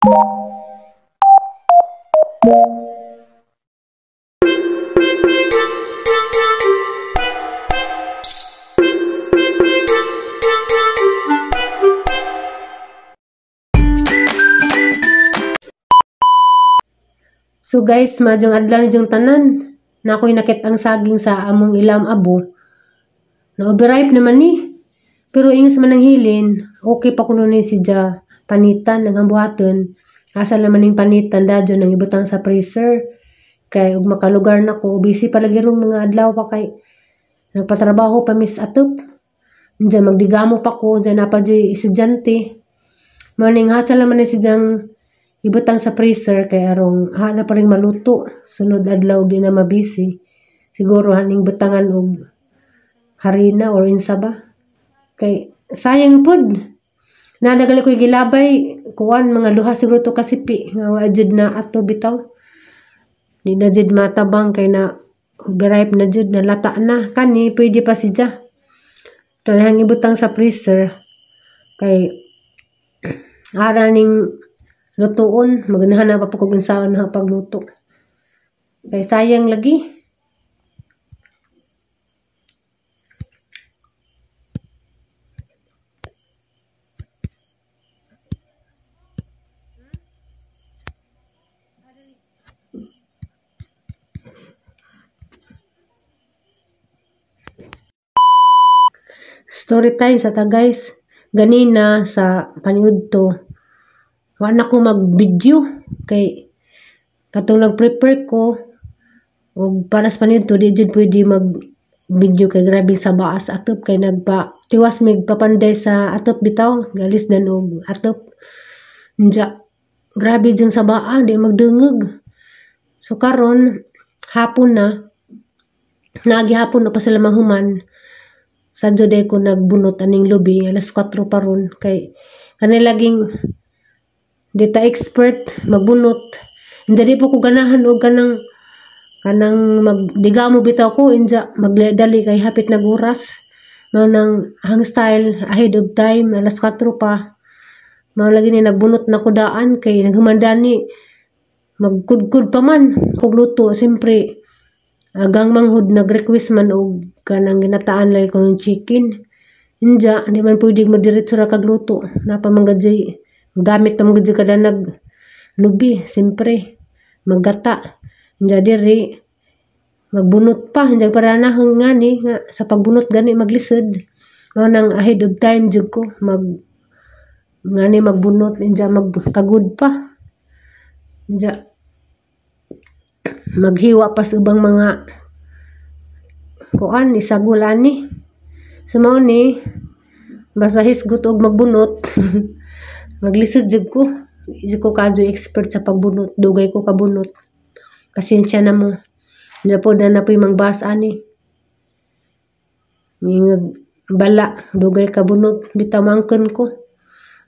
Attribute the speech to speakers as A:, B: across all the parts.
A: So guys, madyong adlaw ni jung tanan. Na ako'y nakit ang saging sa among ilam abo. Na overripe naman ni. Pero ingas man ang hilin, okay pa kuno ni si ja panitan ang buhaton. Asa naman ning panitan dadyo nang ibutang sa freezer. Kay ug makalugar na ko, busy pa lagi rong mga adlaw pa kay nagpatrabaho pa mis atop. Diyan magdigamo pa ko, diyan na pa di estudyante. Morning hasal naman ni si jang ibutang sa freezer kay arong ha na pa ring maluto. Sunod adlaw di na mabisi. Siguro haning butangan og harina or insa ba. Kay sayang pud. Nadagali ko'y gilabay kuan mga duha siguro to kasipi nga wa jud na ato bitaw. Di na jud matabang kay na overripe na jud, nalata na. Kani pwede pa siya. Tanahang ibutang sa freezer kay ara ning lutuon, maganahan na pa po kung unsaon na pagluto. Kay sayang lagi. Story time sa ta guys. Ganina sa paniudto, wa na ko mag-video kay katong nag-prepare ko og para sa paniudto di jud pwede mag-video kay grabe sa baas atop kay nagpa tiwas mig papanday sa atop bitaw galis dan og atop. Nja grabe jud sa baa di magdungog. So karon hapon na, naagi hapon na pa sila mahuman. Sadyo day ko nagbunot aning lubi alas 4 pa ron kay kanay laging di ta expert magbunot. Inja di po ko ganahan og kanang magdigamo bitaw ko inja magdali kay hapit nag oras. Mao nang hang style ahead of time alas 4 pa. Mao lagi ni nagbunot na ko daan kay naghumandani magkudkud pa man og luto. Siyempre agang manghud nag-request man og kanang ginataan lagi ko ng chicken. Inja di man pwede magdiretso ra kag luto. Napa man gud gamit pa man gud kada nag lubi, siyempre maggata. Inja diri magbunot pa, inja para nahong ngani nga sa pagbunot gani maglisod. Mao nang ahead of time jud ko mag ngani magbunot, inja magkagud pa. Inja maghiwa pa sa ubang mga kuan isagol ani. So mao ni basta hisgot og magbunot. Maglisod jud ko. Di ko kadyo expert sa pagbunot. Dugay ko kabunot. Pasensya na mo. Hindi po na napoy mangbas ani. Mingag bala. Dugay kabunot. Bitaw mangkon ko.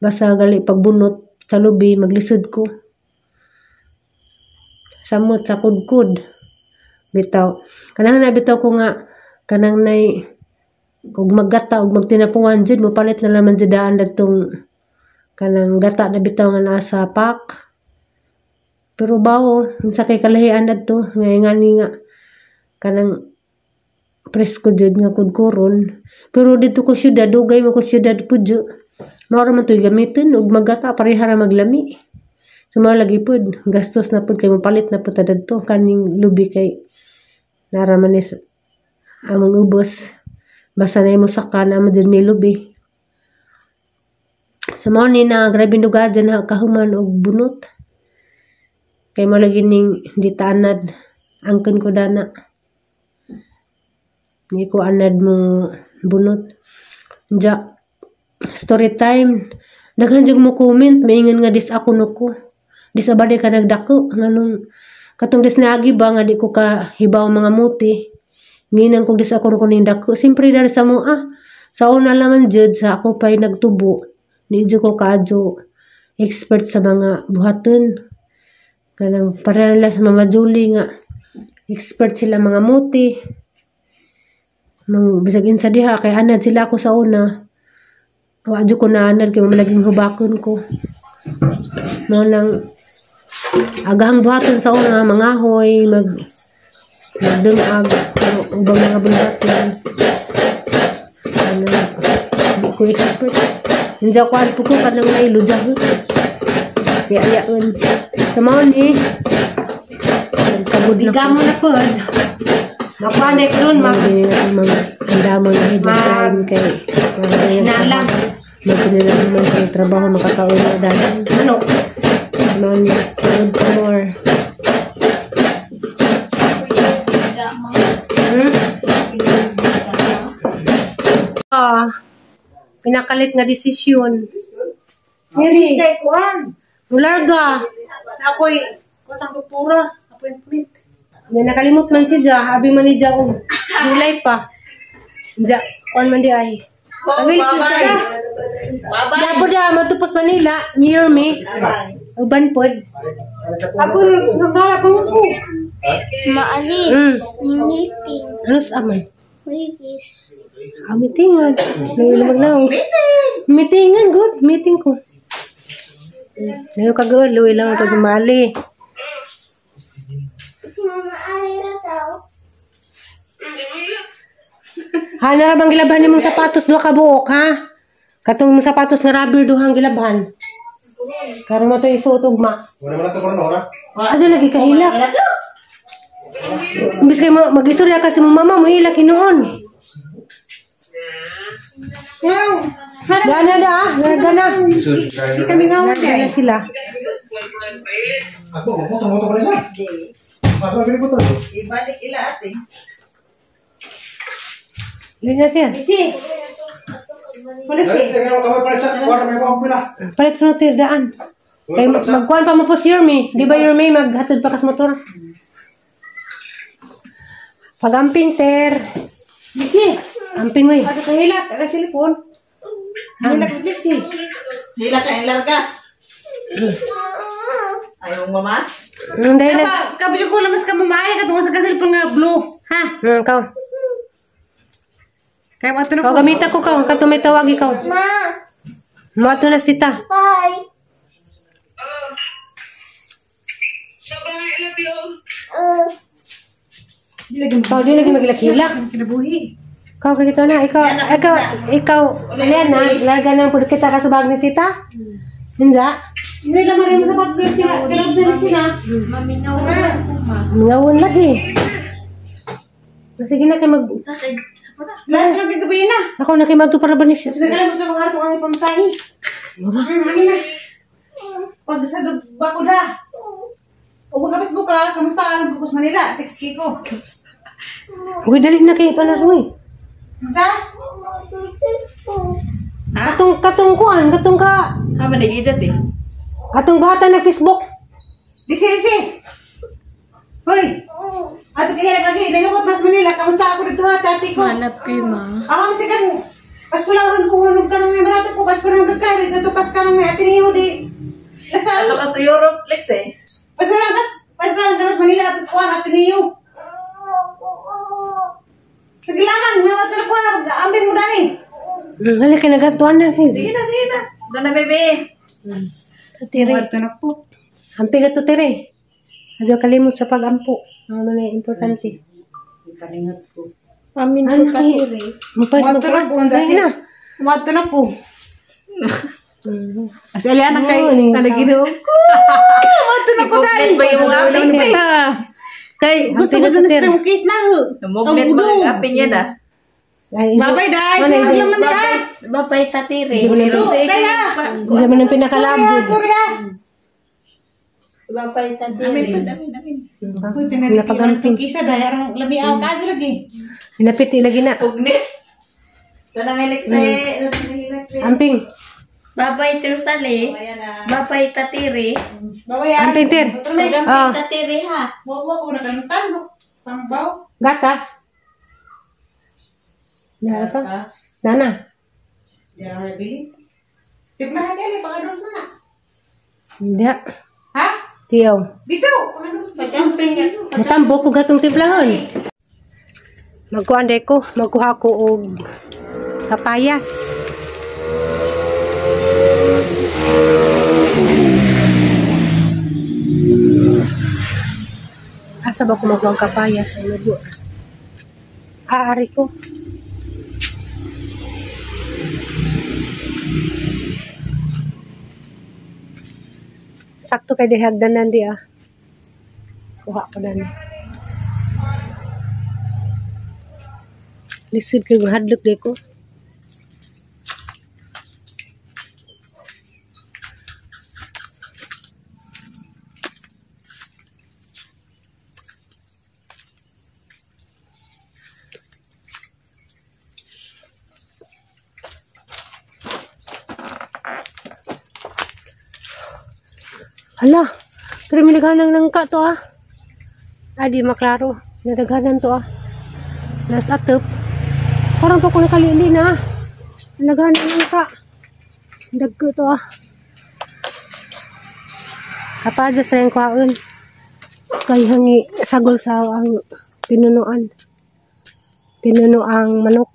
A: Basta gali pagbunot sa lubi, maglisod ko. Samot sa kudkud. Bitaw. Kanang na bitaw ko nga kanang nay og maggata og magtinapuan jud mopalit na laman jud daan dadtong kanang gata na bitaw nga naa sa pack. Pero bawo unsa kay kalahian adto ngay ngani nga kanang presko jud nga kudkuron. Pero didto ko syudad, dugay mo ko syudad pud jud. Mao ra man to'y gamiton og maggata pareha ra maglami. So mao lagi pud gastos na pud kay mopalit na pud ta dadto kaning lubi kay nara man is among ubos. Basta na imo saka na mo jud may lubi. Sa mao ni na grabe lugar dyan na kahuman og bunot. Kay mo lagi ning di taanad angkon ko dana. Ni ko anad mo bunot. Nja story time. Daghan jud mo comment maingon nga dis ako no ko. Dis abade ka nagdako nganong katong dis naagi ba nga di ko ka hibaw mga muti. Nginang kog dis ako no ko ning dako. Simpre dari sa moa. Sa una laman jud sa ako pay nagtubo. Di jud ko kaadyo expert sa mga buhaton. Kanang pareha nila sa Mama Julie nga expert sila mga muti. Mang bisag insa diha kay anad sila ako sa una. Wa jud ko naanad kay malaging hubakon ko. Mao nang agahang buhaton sa una, mangahoy, magdungag, ubang mga buhaton. Ano, di ko expert. Hindi ako alpo ko, kanang nailudyahan. Kaya ayaon. Sa mao ni, nagkabud na ko.
B: Mo na po. Makuha na ron,
A: Mga ganyan na mga andamon na hidden time kay
B: Nalang.
A: Magpinila naman sa trabaho makakaon na dahil.
B: Ano?
A: Mao ni, good for more.
B: Ah, pinakalit nga desisyon.
A: Mary,
C: Kay kuan.
A: mularga.
C: Ako'y kusang doktora, appointment.
A: May nakalimot man si Ja, abi man ni Ja og gulay pa. Ja, kuan man di ay. Agil si
C: Bye. Bye.
A: Dabo da matupos Manila, near me. Uban pod.
C: Ako nagdala ko ko.
D: Maali, meeting,
A: Ano sa aman?
D: babies.
A: Ah, meetingan. Nangilumag na. Meetingan, good. Meeting ko. Ngayon kagawa, luwi lang ako pag mali.
D: Mama, ayaw daw.
A: Hala, bang gilabhan nimong sapatos duha ka buok, ha? Katong mong sapatos nga rubber duha ang gilabhan. Karon mo to isuot ugma.
E: Wala mo na ito karon ora.
A: Asa lagi kahilak? Imbis kay mo mag-istorya kasi mong mama mo hilak hinuon.
C: Wow.
A: Gana da, ah. Gana.
C: Di kami ngawon
A: Gana
C: kay.
A: sila.
E: Ako, motor motor pa rin siya. Ako, bili motor.
C: Ibalik ila ate.
A: Dili na siya.
C: Si. Balik si.
E: Dali, kamay palit siya. Kuha na may mga pila.
A: Palit ko na tirdaan. Kay magkuan pa mo po si Yorme. Di ba Yorme maghatod pa kas motor? Pagamping ter.
C: Si.
A: Amping oy.
C: Ato kahilak, aga cellphone. Hilak mas si.
F: Hila ka, larga. Ayaw mama?
A: Ang dahil na.
C: Kabyo ko lamas ka mamahay katong sa cellphone nga blue, ha?
A: Kaw.
C: Kay mo na
A: Kaw
C: ko.
A: gamita ko kaw, katong may tawag ikaw.
D: Ma,
A: Moadto na si tita.
D: bye.
A: Kaw di lagi maglakilak.
C: Kinabuhi.
A: Ikaw kay kita na, ikaw, ikaw, ikaw, ano yan na, larga na po kita ka sa bag ni tita. Hinja,
C: Hindi lang marin mo sa sapatos sa kinab sa sina.
A: mingawon lagi. Sige na kay mag,
C: Lahat ng gagabi na.
A: ako na kay magto para ba ni
C: Sa kala gusto mong harto ang ipamasahe. Ano na? Pag sa bakod ha. O pag Facebook ka, kamusta alam ko sa Manila? Text ko.
A: Uy, dali na kay ito na uy.
C: Sa?
A: Katong, katong kuan, katong ka,
F: Ha, manigijat eh.
A: atong bata na Facebook.
C: Disi, disi. Hoy. Ato kaya lagi, nangabot na sa Manila, kamusta ako dito ha, chati ko.
B: Hanap ko ma.
C: Aham si kan, pas ko lang ko hunong ka nang barato ko, pas ko lang kagkarit, ato kas ka nang may atin di. Lasal.
F: Ato ka sa Europe, Lex eh.
C: Pas ko lang kas, pas ko lang ka sa Manila, ato kuan atin niyo. Sige lamang, nga ato na kuan, ambing mo dani.
A: Hali kay nagatuan na si.
F: Sige na, sige na. Doon na, bebe.
A: Tire.
C: Ato na po.
A: Ampi na to tire. Adyo kalimot sa pagampo. Ano na importante.
C: Paningat ko.
B: Amin
A: Ano
B: ko
A: kay-
B: tatire.
A: Mapalit
C: Ato na po,
A: Dali na.
C: Ato na po. As Eliana kay
A: Oh, ning-
C: talagino ko. Ato na ko dai.
F: Ipugnet ba yung aping eh?
C: Kay gusto ko
A: Ang
C: sa
A: pinatutir.
C: sa kiss na ho.
F: Namugnet ba ang aping yan ah?
A: Ay,
C: Babay dai,
A: Ano,
C: sa laman na ha.
B: Babay tatire.
C: Sorry ha.
A: Hindi naman ang pinakalab
C: Sorry ha,
A: jud.
C: sorry ha.
B: Babay tatire.
F: Amin, amin, amin.
C: Uy, pinagpagamping. Kisa dai arang lami aw kaso lagi.
A: Hinapit lagi na.
F: Pugnet. Doon na, may Lex eh. Doon na, may Lex eh.
A: Amping.
B: Babay tersale.
F: Ayan na.
B: Babay tatire.
C: Babay ha.
A: Amping ter.
B: Pagamping
A: Ah.
B: tatire ha.
C: Mo mo ko na kantan mo. Pambaw.
A: Gatas. Nana pa? Nana.
C: Di ra nabili. Timplahan kay pangadros na na.
A: Hindi.
C: Ha?
A: Tiyaw.
C: Bitaw, pangadros.
B: Pagamping.
A: Matambok ko gatong timplahon. Magkuan day ko, magkuha ko og papayas. Asa ba ko magkuha ang kapaya sa inugo? Aari ko. Sakto kay dihagdanan di ah. Kuha ko na ni. Lisod kay mahadlok di ko. Hala, pero may naghanang nangka to ah. Ah, di maklaro. Nadaghanan to ah. Nasa atop. Parang pa ko nakalindi na ah. Naghanang nangka. Dagko to ah. Kapadjas na yung kwaon. Kay hangi sagol sa ang tinunuan. Tinunuang manok.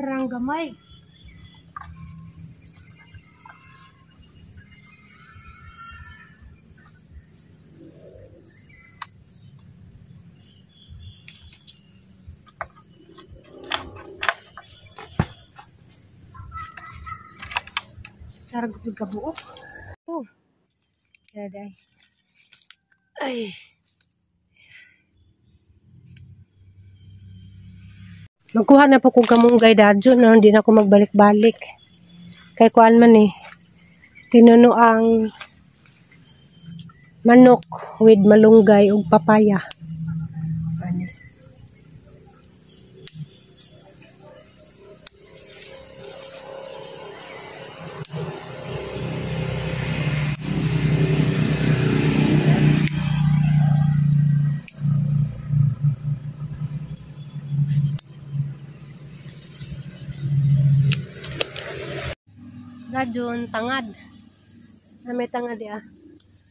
A: Rang gamay. Sarag ko gabuok. Oh. Daday. Ay. Magkuha na po kong kamunggay dadyo na hindi na ako magbalik-balik. Kay kuan man eh. Tinuno ang manok with malunggay ug papaya. Ano? Radyon, tangad. Na may tangad ah.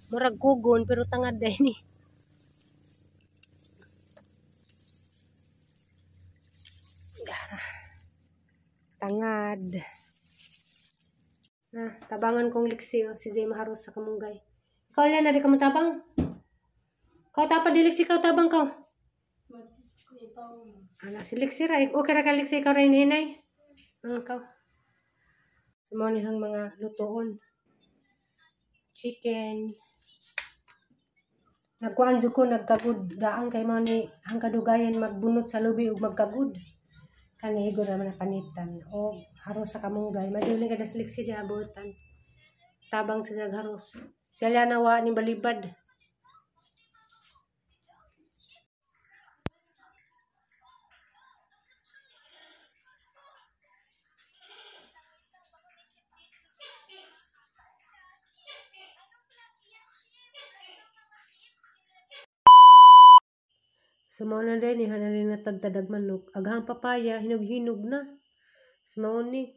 A: Murag kugon pero tangad dahil ni. Tangad. Na, tabangan kong liksi oh, si Jay Maharos sa kamunggay. Ikaw yan, na di ka matabang. Kau tapad di liksi, kau tabang kau. Ala, si liksi ra. Okay ra ka liksi, ikaw ra hinay. Ikaw. Sa mga nihang mga lutoon. Chicken. Nagkuan jud ko, nagkagud. Daan kay mga ni ang kadugayan magbunot sa lubi ug magkagud. Kanihigo naman na panitan. O haros sa kamunggay. Maduling ka na siliksi di abutan. Tabang sa nagharos. Siya nawa ni balibad. Sumaon na din, ihanalin na tagtadag manok. Aghang papaya, hinog-hinog na. Sumaon ni.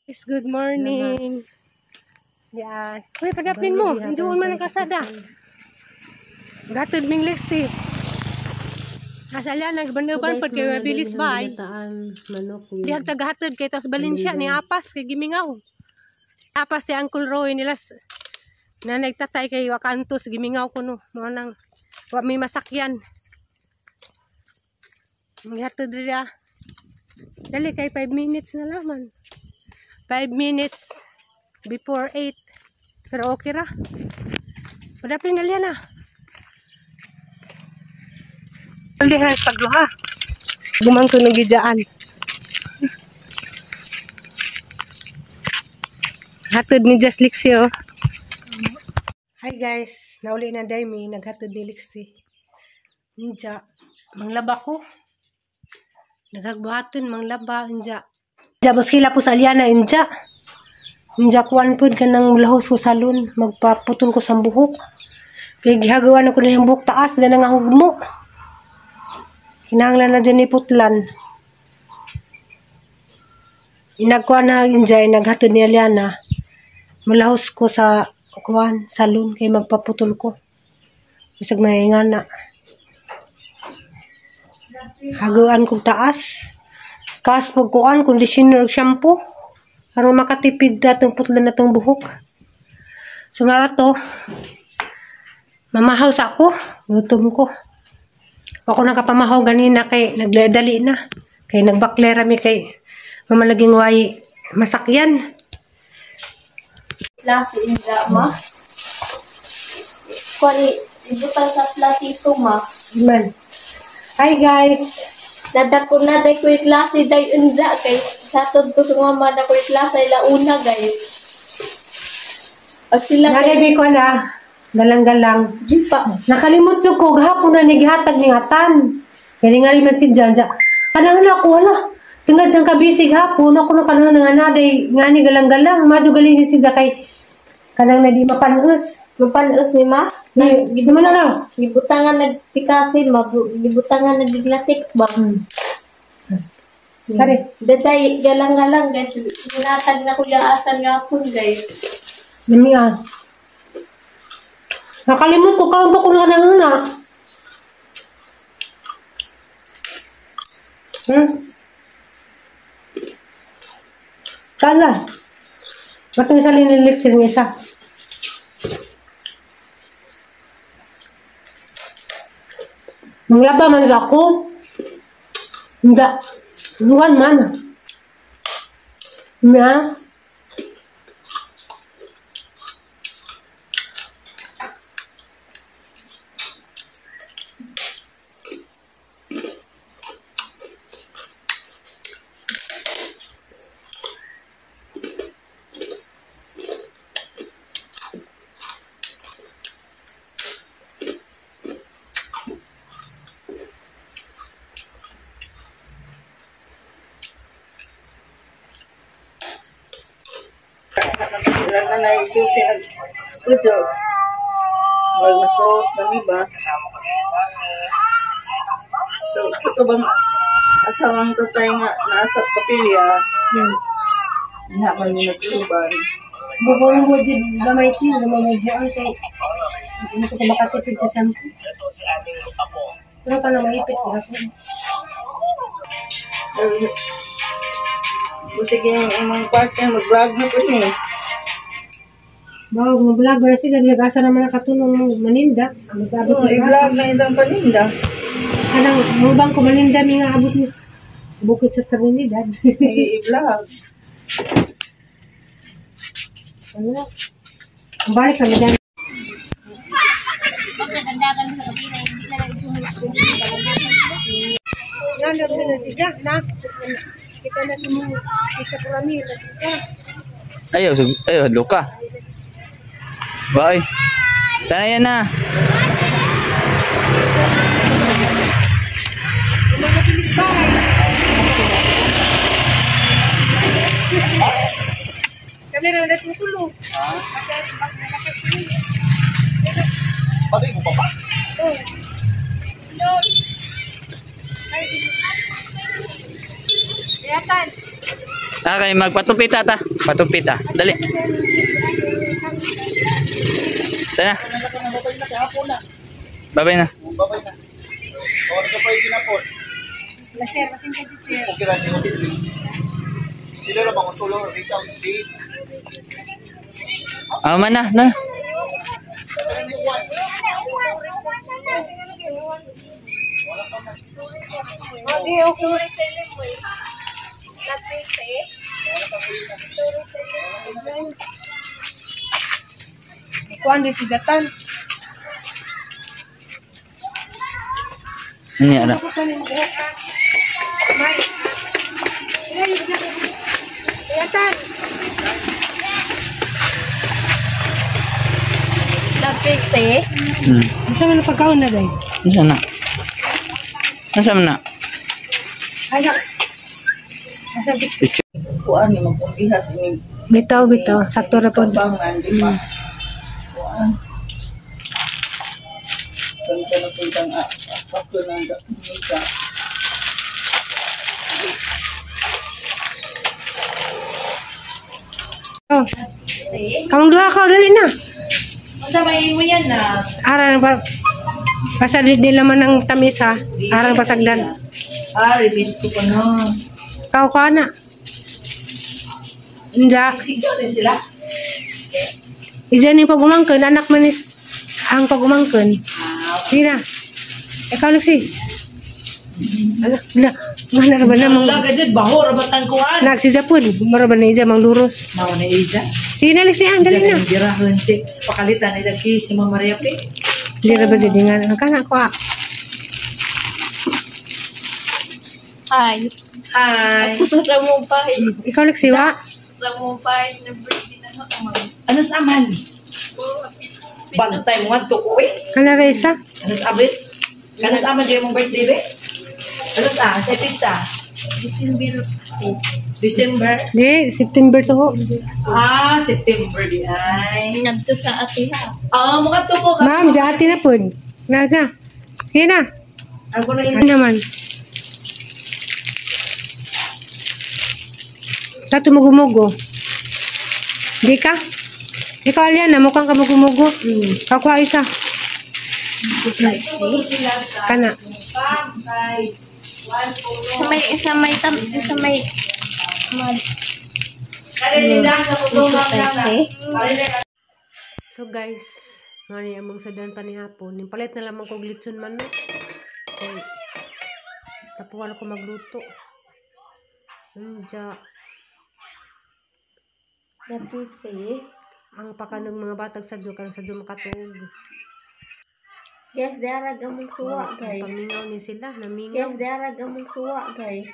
G: Yes, good morning.
A: Yan. Uy, padapin mo. Hinduon man ang kasada.
G: Gatod ming liksi. Asalya, nagbandaban pag kayo mabilis ba ay. Dihag tagahatod kay tos Valencia ni Apas kay gimingaw. Apas si Uncle Roy nila na nagtatay kay wakantos gimingaw kuno. Mao nang wa may masakyan. Manghatod dira. Dali kay 5 minutes na laman. 5 minutes before 8. Pero okay ra. Padapin na liya na. Lihan pagduha. Gumangko ng gijaan. Hatod ni Just Lixie oh. Hi guys, nauli na day mi naghatod ni Lixie. Ninja, manglaba ko. Naghagbuhaton manglaba inja. Inja baskila po sa Aliana inja. Inja kuan pud kanang lahos ko salon, magpaputol ko sa buhok. Kay gihagawan ako ng buhok taas dana nga hugmo. Kinahanglan na dyan ni putlan. Inagkuan na inja, naghatod ni Aliana. Mulahos ko sa kuan salon kay magpaputol ko. Bisag may ngana. Haguan kog taas. Kas pagkuan conditioner ug shampoo. Aron makatipid datong putlan na tong buhok. So mara to. Mamahaw sa ako. Gutom ko. Ako nakapamahaw ganina kay nagdali na. Kay nagbaklera mi kay mamalaging way masakyan.
B: Klase inda ma. Kuan ibutang sa platito ma.
G: Man. Hi guys.
B: Nadako na day ko klase day unja kay satod ko sa mama na ko klase launa guys. At sila
G: Nanay
B: kay
G: ko na galang-galang.
B: Jipa.
G: Nakalimot jud ko gahapon na nighatag ni atan. Kaya nga man si Janja. Kanang na ako wala. Tungod sang kabisig hapon ako na kanang nga naday ngani galang-galang madyo galing ni si Ja kay kanang na di mapanos.
B: Mapanos ni ma.
G: Di man na lang.
B: Gibutangan nagpikasi ma, gibutangan nagiglatik ba.
G: Sari.
B: Daday galang-galang guys. Ginatag na kuya asan nga pun guys.
G: Nami ah. Nakalimot ko karon pa ko na kanang na. Kala. Matong isa linilik sila ng isa. Manglaba man ako. Hindi. Luwan man. Na.
F: Na na juice nag ujo. Wag na close na mi ba? So, ito bang asawang tatay nga nasa kapilya? Nga man mo nagtuban.
G: Bubulong mo dyan, gamay tiyo, gamay buwan kay hindi ko makatipid sa shampoo. Pero ka na maipit ko ako.
F: Busig yung imong partner, mag-vlog na po niya eh.
G: Bawo, mag-vlog ba na siya, nag-asa naman nakatulong mo maninda. Mag-abot
F: Oo,
G: na
F: i-vlog na isang paninda.
G: Kanang, mubang ko maninda, may nga abot ni bukid sa Trinidad.
F: I-vlog.
G: Wala. Balik kami dyan.
H: Ayaw, ayaw, hadlo ka. Bye. Tara yan na.
G: Kami na natutulog.
E: Patay mo pa ba?
H: Okay, magpatupita ta. Patupita. Dali. Tara. Babay na.
E: Babay na. Bawal ka pa yung ginapon. Okay lang, okay. Sila lang ako tulong, reach out, please.
H: Ah, man na, na.
G: Okay, okay. Kuan di si Jatan.
H: Ini ada.
G: Jatan. Unsa man ang pagkaon na day?
H: Unsa na? Unsa man na?
G: Asa. Asa
H: Picture.
F: Kuan ni magkumbihas ini.
G: Bitaw bitaw, sakto ra pod.
F: Kampangan, di ba? Kuan. Tanta na puntang ako ng nika.
G: Oh. Kamong duha ka dali na.
F: Unsa may imo yan na?
G: Aran ba? Basta di laman ng tamis ha. Aran pasagdan.
F: Ah, release ko pa no.
G: Kao ka na. Inja.
F: Igsoon ni sila.
G: Ija ni pag-umangkon, anak man is ang pag-umangkon. Sige na. Ikaw, Lexi. Ala, ala. Mana ra ba na mang
F: Wala ka dyan, baho, rabatan ko an.
G: Nag si Japon, mara ba na ija mang luros.
F: Mao na ija.
G: Sige na, Lexi, ang dali na.
F: Ija girahon si pakalitan ni kiss ni Mama Maria P.
G: Dili ra ba dili nga kana ko ah.
B: Hi.
F: Hi.
B: Ako sa Mumbai.
G: Ikaw, Lexi, wa?
B: Sa Mumbai na birthday na ako, ma'am.
F: Ano sa aman? Bantay mo nga to ko eh.
G: Kana ra isa?
F: Ano sa abit? Ano sa aman dyan mong birthday be? Ano sa? Sa pizza?
B: December 8.
F: December?
G: Di, September to ho.
F: Ah, September di ay.
B: Nagto sa ate ha.
F: Ah, mga to ko.
G: Ma'am, di na pud. Na na. Sige na.
F: Ako na
G: Ano naman? Sa tumugumugo. Di ka? Ikaw, Aliana, mukhang kamugumugo. Kakuha isa. Kana.
B: Sa may mag
G: So guys, mani among sadan pa ni hapon. Nimpalit na lamang kog litson manok. Kay tapuan ko magluto. Unja,
B: Dapit say.
G: Ang pakanog mga batag sadyo kan sadyo makatuog.
B: Yes, darag among suwa
G: Ang
B: guys.
G: pamingaw ni sila, namingaw.
B: Yes, darag among suwa guys.